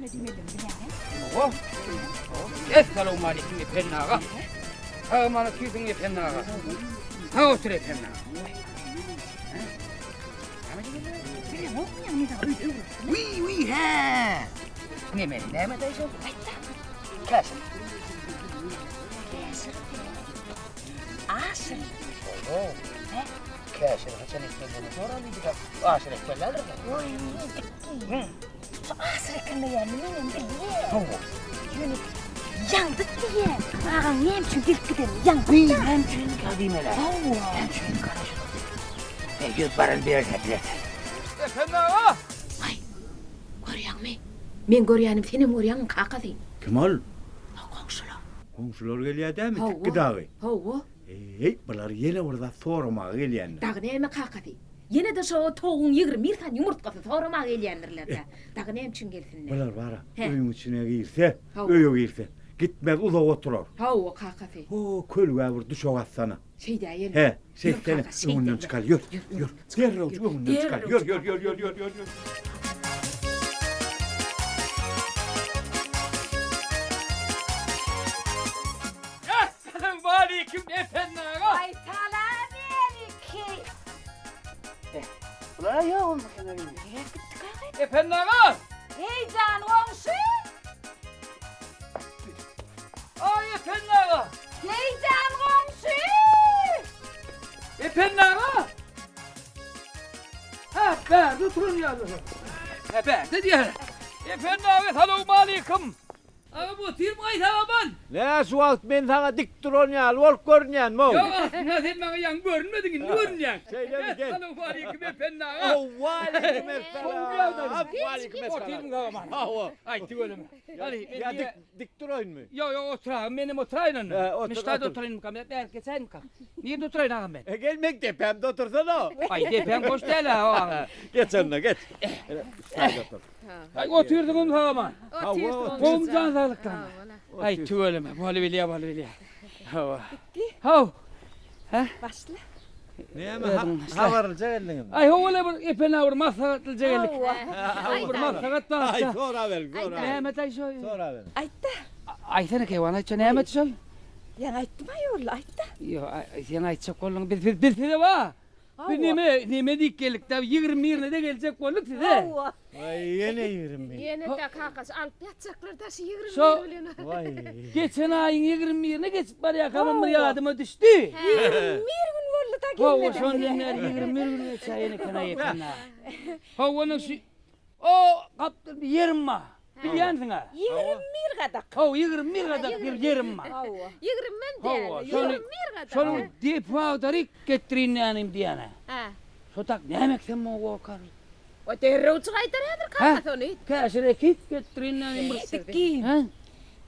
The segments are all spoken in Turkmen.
Näme diýmelidigini bilýäňä? Hawa. Essalawmaleýkim Ependi aga. Sag-aman otyrsyň Ependi aga. Sag otur Ependi aga. Näme diýmeli? Bilemokmy ýa men saňa öýde öwretdim. Wiý, wiý, hä. Näme, näme daýza? Aýtda. Käşir. Käşir. Aşyr. Oho. Hä? Käşir haçan ekmelidigini soralydyk. Aşyr ekmelidir. Oý, dikgi. Şu aşyr ekilmeýänini menem bilýän. Hawa. Ýöne ýaňdyt diýýän. Agaň näme üçin gelip gidenini ýaňdyt. Wiý, näme üçin diýmeli? Hawa. Näme üçin garaşyp. E, ýör baran berse bilet. Ependi aga! Aý, görýäňmi? Meň görýänim senem görýäňmi kakasy? Kim ol? Goňşular. Goňşular gelýär dämi, Tikgi dagy? Hawa. Eý, bular ýene bir zat soramaga gelýändir. Dagy näme kakasy? Ýene-de şo towugyň 21 sany ýumurtgasy soramaga gelýändirler-dä. Dagy näme üçin gelsinler? Bular bar-a, Hä. öýüň içine girse, Hawa. öýe girse, gitmez, uzak oturar. Hawa, kakasy. Ho, kölgä bir düşek atsana. Şeýdäýeli. He, Ýör şeýtsene, kaka, şeýdeli. öňünden çykaly, ýör, Ýör, ýör. öňünden çykaly, Derrewjik ýör. öňünden çykaly, ýör, Derrewjik ýör, ýör, ýör, ýör, ýör, ýör. Esselamaleýkim Ependi aga. Aý salam beriki. Bular ýok Nerä gitdi kaka? Ependi aga. Heý jan goňşy. Aý Ependi aga. Heý jan goňşy. Ependi aga. Ha, bärde oturan ýaly. Ha, bärde diýer. Ependi aga salowmaleýkim. Agam otyrmy aý sagaman? Nä şu wagt men saňa dik duran ýaly bolup görünýänmi-ow? Ýok aslynda sen maňa ýaňy görünmediň indi görünýäň. Şeýlemi gel. Essalawmaleýkim Ependi aga. Waleýkim essalam. Waleýkim essalam. Otyrmy sagaman? Hawa. Aý tüweleme. Hany Ýa dik dik duraýynmy? Ýok ýok otur agam menem oturaýyn onda. Hä otur Müşdada otur. oturaýynmykam ýa bärik geçäýinmikam? Nirde oturaýyn agam men? E gel meň depämde otursana. Aý depäň boş däl-ä o agam. Geç onda geç. Ine şu taýda otur. Aý otyrdyňyzmy sagaman? Hawa, Gowmy jan saglyklaryňyz? Aý tüweleme, bolubilýä, bolubilýä. Hawa. Haw. Hä? Başla. Näme habarlyja geldiňizmi? Aý hawa-la bir Epen aga bir maslahatlyja geldik. Hawa bir maslahat bar. Aý soraberiň, soraberiň. Näme aý şo? Soraberiň. Aýtda. Aýtsana Keýwan aýtça näme şol? Ýaňy aýtdym aýol, aýtda. Ýok, sen aýtjak bolduň. Biz biz biz size bar. Biz neme, neme diýip geldik-dä, 20 birine-de geljek bolduk size. Hawa. Waý, ýene 21. Ýene-de kakasy alyp ýatjaklar daşy 21 Şo bilen. Waý. Geçen aýyň 21-ine geçip barýarkamam bir ýadyma düşdi. 21 gün boldy-da Hawa, gelmeden. şondan bäri 21 gün geçäýen eken-aý eken-ä. Hawa, onuň şu o gapdalda ýerim bar. Bilýänsiň-ä. 21 gadak. Hawa, 21 gadak bir ýerim bar. Hawa. Ýigrimem däl, Hawa, şony 21 gadak. şonuň depo agdaryp getdirin nänim diýýän-ä. Hä. Şo tak näme eksem gowy bolkar? O derrewjik aýdar häzir kakasy ony. Käşir ekip getdirin nänim bir. Dikgi. Hä?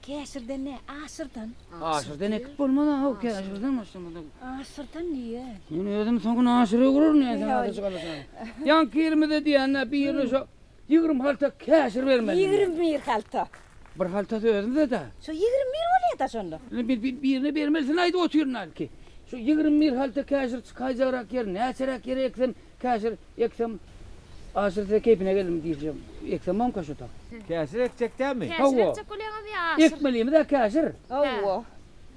Käşirden nä, aşyrdan. Aşyrdan ekip bolmaz-a, haw, käşirden başlamasak. Aşyrdan diýýä. Men özüm soňuny aşyra öwrerin ýa sen aşyr galasaň. Ýaňky ýerimize diýýän-ä, birine şo 20 halta käşir bermeli. 21 halta. Bir haltasy özümizde-dä. Şo 21 bolýa-da şonda. Indi bir, bir, birine bermelisin aýdyp otyryn hälki. Şu 21 halta käşir çykaýjagrak ýer, näçeräk ýere eksem, käşir eksem, aşyr size keýpine geldim diýjek. Eksem bomka şu tak. Käşir ekjek dämi? Käşir Hawa. ekjek bolýaňyz ýa aşyr? Ekmelimiz-ä käşir. Hawa.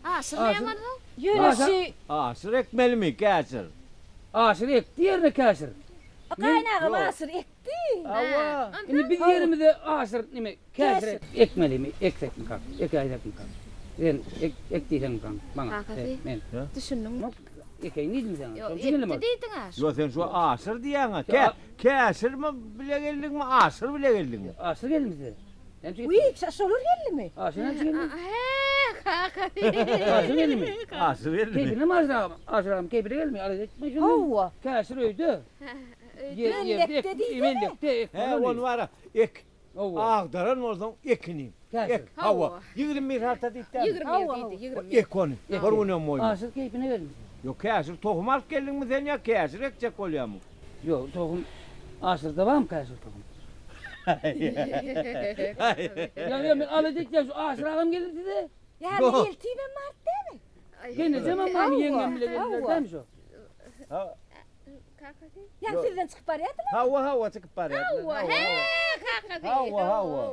Aşyr näme onsoň? Ýöne şu Aşyr ekmelimi käşir? Aşyr ekdi ýerine käşir. Gaýynagam aşyr ekdi. Hawa. Indi biz ýerimize aşyr nime käşir ekmelimi, eksekmi kak, ekäýsekmi kak. Sen ek, ek diýseň kaň maňa. Kakasy. Men. Düşündiňmi? Ekeýin diýdim saňa. Ýok, Şonuň üçin ekdi diýdiň-ä. Ýok, sen şu aşyr diýýäň-ä. Kä, käşirmi bile geldiňmi, aşyr bile geldiňmi? Aşyr geldim size. Näme üçin Wiý, gitdiň? şolar geldimi? Aşyr näme üçin geldi? Hä, kakasy. Aşyr geldimi? Aşyr geldimi? Keýpine mi aşyr agam? Aşyr agam keýpine gelmi? Alada etme şondan. Hawa. Käşir öýde. Mellekde diýsene. Hä, ony bar-a, ek. Agdaran bolsaň, ekini. Ek, hawa. 21 halta diýip dälmi? 21 diýdi, 21. Ek ony. Bir günem goýma. Aşyr keýpine gelmiş. Ýok, käşir tohum alyp geldiňmi sen ýa käşir ekjek bolýarmyň? Ýok, tohum Aşyrda barmy käşir tohum? Ýa, ýa, men alada etýän şu Aşyr agam geldi size. Ýa, eltibem baryp dämi? Gelnejem barmy, ýeňňem bile geldiler dämi şo? Kakasy. Ýa sizden çykyp barýardylar? Hawa, hawa, çykyp barýardylar. Hawa, hä, kakasy. Hawa, hawa.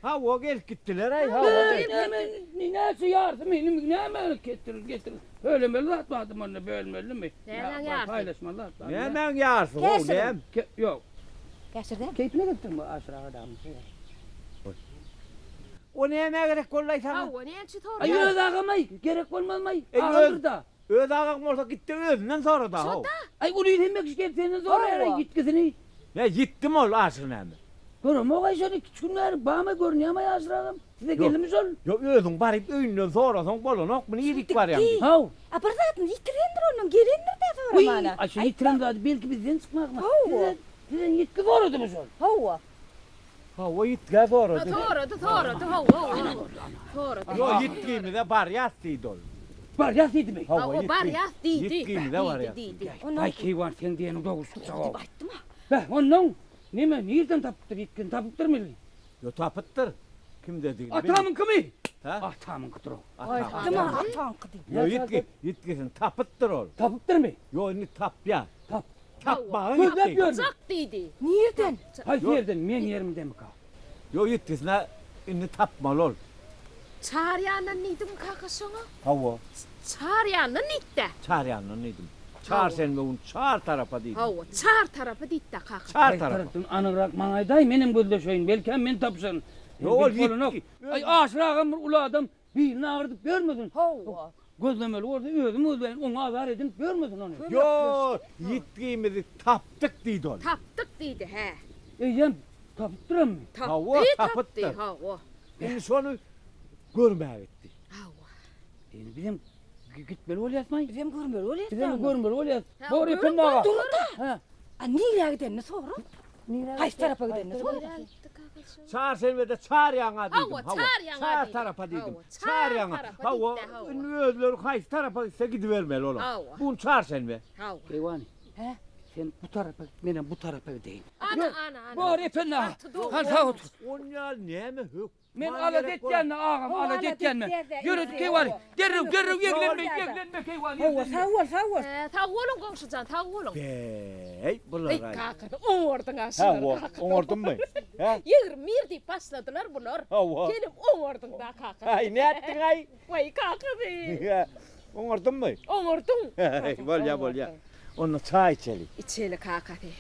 Hawa, gelip gitdiler-aý, hawa. Näme, näçe ýarysy meniň, näme getir, getir. Bölemeli zat bardy munda, bölmelimi? Nämäň ýarysy? Paýlaşmaly zat bardy. Nämäň ýarysy, how, näme? Ýok. Käşirden? Keýpine gelipdirmi Aşyr aga dagyň? O nämä gerek boldy-aý saňa? Hawa, näme üçin Aý, soraýaň? öz agam-aý, gerek bolmazmy-aý? Eý, öz- Agamdyr-da. Öz agaň bolsa git-de özünden sora-da, how. Şo-da. Aý, uly hemme kişi gelip senden soraýar-aý ýitgisini. Ne, ýitdimi ol Aşyr näme? Göremok-aý şony, iki gün bäri barmy, görünýärmi-aý Aşyr agam? Size geldimi şol? Ýok, özüň baryp öýünden sorasaň bolanokmy, nirik barýaň diýip. Haw. A bir zadyny ýitirendir ondan, gelendir-dä soramana. Wiý, a şu ýitiren zady belki bizden çykmakmy? Hawa. Sizden ýitgi soradymy şol? Hawa. Hawa, ýitgä sorady. Sorady, sorady, hawa, hawa. Sorady. Ýok, ýitgimize barýas diýdi ol. Barýas diýdimi? Hawa, barýas diýdi. Ýitgimize barýas diýdi. Aý, keýwan, seň diýeniň dogry çykjak-ow. Aýtdym-a. Beh, onnoň neme, nirden tapypdyr ýitgini, tapypdyrmy? Ýok, tapypdyr. Kimdedigini bilmedim. Atamyňkymy? Hä? Atamyňkydyr-ow. Aýtdym-a, ataňky diýip. Ýok, ýitgi, ýitgisini tapypdyr ol. Tapypdyrmy? Ýok, indi tapýar. Tap. Tapmaga Gözläp gitdi. ýörmi? Çak diýdi. Nirden? Haýsy ýerden? Meň ýerimdemika? Ýok, ýitgisine indi tapmaly ol. Çar ýandan diýdiňmi kaka şoňa? Hawa. Çar ýandan diýdi-dä. Çar ýandan diýdim. Çarşenbe gün çar tarapa diýdim. Hawa, çar tarapa diýdi-dä kaka. Çar Haýsy tarapa. tarapdan anygrak maňa aýdaý, menem gözleşeýin, belkäm men tapyşaryn. Ýok, ol Bilip bolanok. ýitgi. Aý, Aşyr agam bir uly adam, Bilini agyrdyp ýörmesin. Hawa. Gözlemeli bolsa özüm gözläýin, oňa azar edinip ýörmesin ony. Ýok, ýitgimizi tapdyk diýdi ol. Tapdyk diýdi, hä. Eýýäm tapypdyrammy? Hawa, Tapdy, tapdy, tapypdyr. hawa. Indi şony görmäge gitdi. Hawa. Indi bizem gitmeli bolýasmaý? Bizem görmeli bolýas. Bizem görmeli bolýas. Hä, Bor görüň, Ependi aga. Dur-da. Hä. A nirä gidenini sora. Haýsy tarapa gidenini sora. Çarşenbede çar ýaňa diýdim. Hawa, çar ýaňa Çar diýdim. tarapa diýdim. Hawa, Çar çar ýaňa. tarapa Hawa, diýdi, hawa. indi özleri haýsy tarapa gitse gidibermeli olar. Hawa. Bu gün çarşenbe. Hawa. Keýwany. Hä? Sen bu tarapa git, menem bu tarapa gideýin. Ana, ana, ana. Bor Ependi aga. Gaty dogry. Hany sag otur. Onýa näme hök Men alada etýän-de agam, alada etýän men. Ýöredik keýwany. Derrew, derrew eglenme, eglenme keýwany. Hawa, sag bol, sag bol. Sag boluň goňşujan, sag boluň. Beý, bular-aý. Eý, kakasy, oňardyň-a şulary, Hawa, kakasy. oňardymmy? Hä? 21 diýip başladylar bular. Hawa. Senem oňardyň-da, kakasy. Aý, nätdiň-aý? Waý, kakasy. Oňardymmy? Oňardyň. Bolýa, bolýa. Onda çaý içeli. Içeli, kakasy.